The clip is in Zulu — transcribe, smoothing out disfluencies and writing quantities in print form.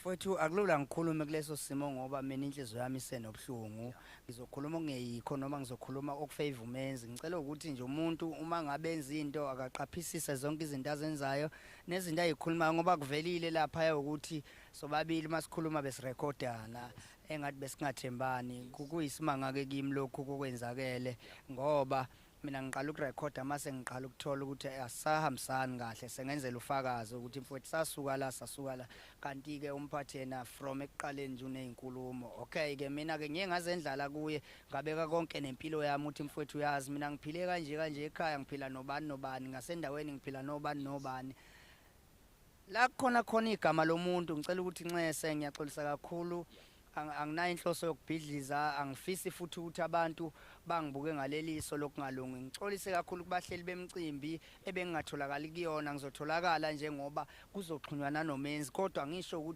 Mfowethu, akulula ngikhulume kuleso simo ngoba mina inhliziyo yami isenobuhlungu. Ngizokhuluma okungeyikho noma ngizokhuluma okufavor uMenzi. Ngicela ukuthi nje umuntu uma ngabe enza into akaqaphisise zonke izinto azenzayo nezinto ayikhulumayo, ngoba kuvelile lapha ukuthi sobabili masikhuluma besirekhodana engathi besingathembani. Kuyisimanga ke kimi lokhu kokwenzakele, ngoba mina ngiqala ukurekhoda mase ngiqala ukuthola ukuthi asisahambisani kahle. Sengenzela ufakazi ukuthi mfowethu sasuka la, sasuka la, kanti-ke umphathi yena from ekuqaleni nje uney'nkulumo. Okay-ke, mina-ke ngiye ngazendlala kuye, ngabeka konke nempilo yami ukuthi mfowethu uyazi mina ngiphile kanje kanje, ekhaya ngiphila nobani nobani, ngasendaweni ngiphila nobani nobani. La khona khona igama lomuntu, ngicela ukuthi ncese, ngiyaxolisa kakhulu. Anginayo inhloso yokubhidliza, angifisi futhi ukuthi abantu bangibuke ngaleliso lokungalungi. Ngixolise kakhulu kubahleli bemicimbi ebengingatholakali kuyona. Ngizotholakala njengoba kuzoxhunywa nanoMenzi, kodwa ngisho ukuthi